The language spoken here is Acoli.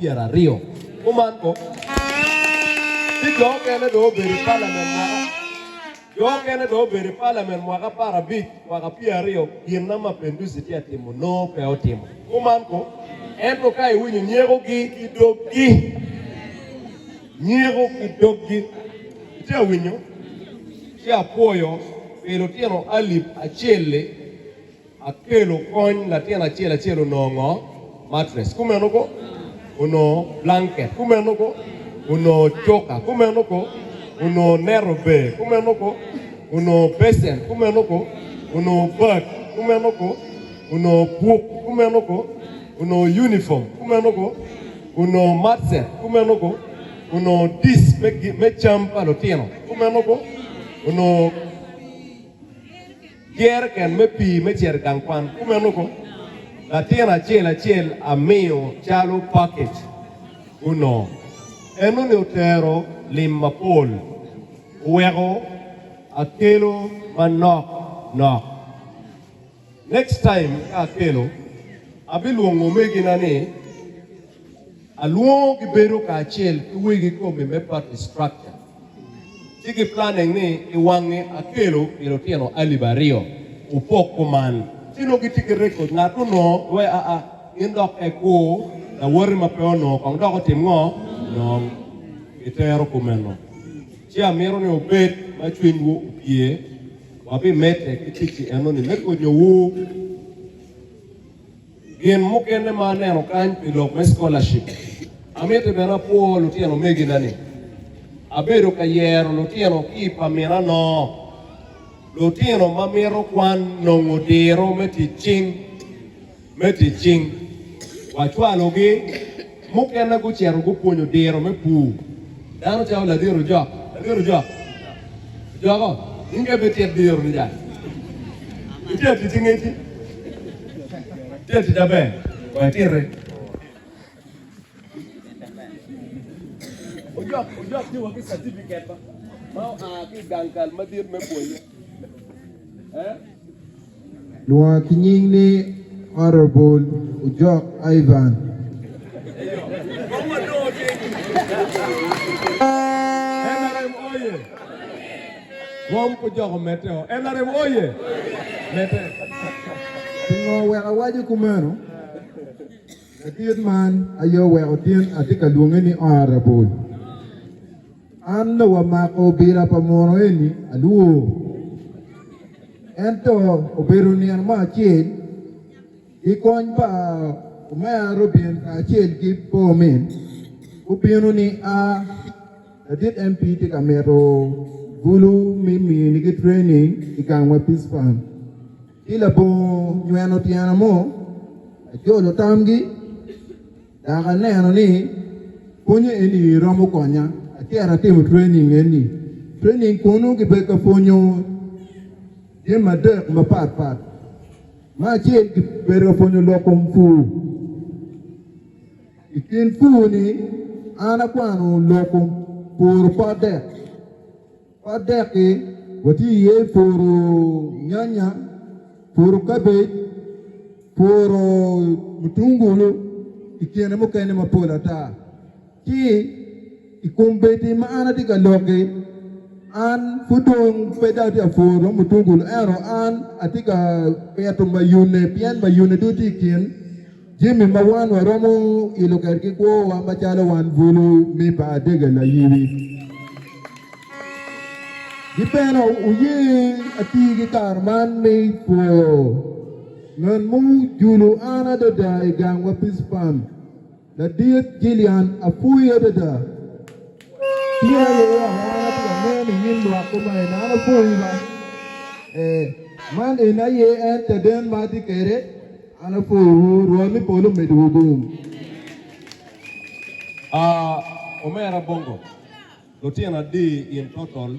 72 kuman ko ci jo okene dong obedo i palament mwaka jo okene dong obedo i palament mwaka aparabic mwaka pyeraryo gin na Mapenduzi tye atimo nongo pe otimo kuman ko ento ka iwinyo nyekogi ki doggi nyeko ki doggi itye awinyo ci apwoyo pi lutino alip acel-li Akelo kony latin acel acel onongo ngo? Mattress. Kumeno ko? Onongo blanket. Kumeno ko? Onongo cuka. Kumeno ko? Onongo neto ber. Kumeno ko? Onongo becen. Kumeno ko? Onongo bag. Kumeno ko? Onongo buk. Kumeno ko? Onongo uniform. Kumeno ko? Onongo mat set. Kumeno ko? Onongo dish me cam pa lutino. Kumeno ko? Onongo. Jereken me pii me cito i gang kwan kumeno ko latin acel acel amiyo calo pakec gunongo. Enoni otero lim mapol oweko akelo manok nok. Next time ka akelo abilwongo omegina ni Alwongo gi bedo kacel ki wegi komi me party structure ci gi planning ni i wangi akelo pi lutino alip aryo wupok kuman ci nongo gitye ki record ngat onongo we aa in dok pe kur lawoti ma pe onongo kong dok otim ngo nong gitero kumeno ci amito ni wubed ma cwinywu opye wabimedde ki ticci enoni me konyowu. Gin mukene ma aneno kany pi lok me scholarship, amiti bene apwo lutino megina ni abedo ka yero lutino ki i pa mina noo, lutino ma mito kwan nongo diro me tic cing, me tic cing. Wacwalogi, mukene gucito gupwonyo diro me pur. Dano calo ladit Ojok, ladit Ojok, Ojoko, in ka ibitit diro ni jal, itye atic ki ngeci? Tye atic aber, wa ititi. Ojok, Ojok tye wa ki certificate ba ma oa ki i gang kal madit me pwonye. Eh? Lwonga ki nying ni Honourable Ojok Ivan. NRM oye! Rwom ojoko mete o. NRM oye! Mete. Pingo wek awaco kumeno? Ladit man aye oweko tin atye ka lwonge ni Honourable. An lawamako obila pa muno eni alwor. Ento obedo nino mo acel ki kony pa omera Robin kacel ki Bomin gubino ni a ladit MP tye ka mito bulu me minigi training i gang wa Peace Farm. Ci labongo nyweno tyena mo, ajolo tamgi dok aneno ni pwonye eni romo konya. Acito atimo training eni. Training kunu kibedo ka pwonyo jami adek mapat pat. Me acel kibedo ka pwonyo lok kom pur. I kin pur-ni an akwano lok kom puro pot dek. Pot dek-ki watye iye puro nyanya, puro kabej, puro mutungulu i kine mukene mapol ata. Ci i kombeddi ma an atye ka lok-ki, an pud dong pe dong atye ka puro mutungulu ento an atye ka pito mayune pien mayune dong tye i kin jami ma wan waromo ilo kwedgi kwowa macalo wan bulu me pa Adega Layibi. Ki bene wuye ati ki kare man me pwoyo ngat mujulu an adada i gangwa Peace Farm. Ladit Jillian apwoyi adada. Tye aye woko an atye ka nen i nyim lwak kumaeni an apwoyi ba. Ee, man eni aye en caden ma atye kwede, an apwoyowu, Rwot me polo omedowu gum. Aa, omera Bongo, lutino adi in total?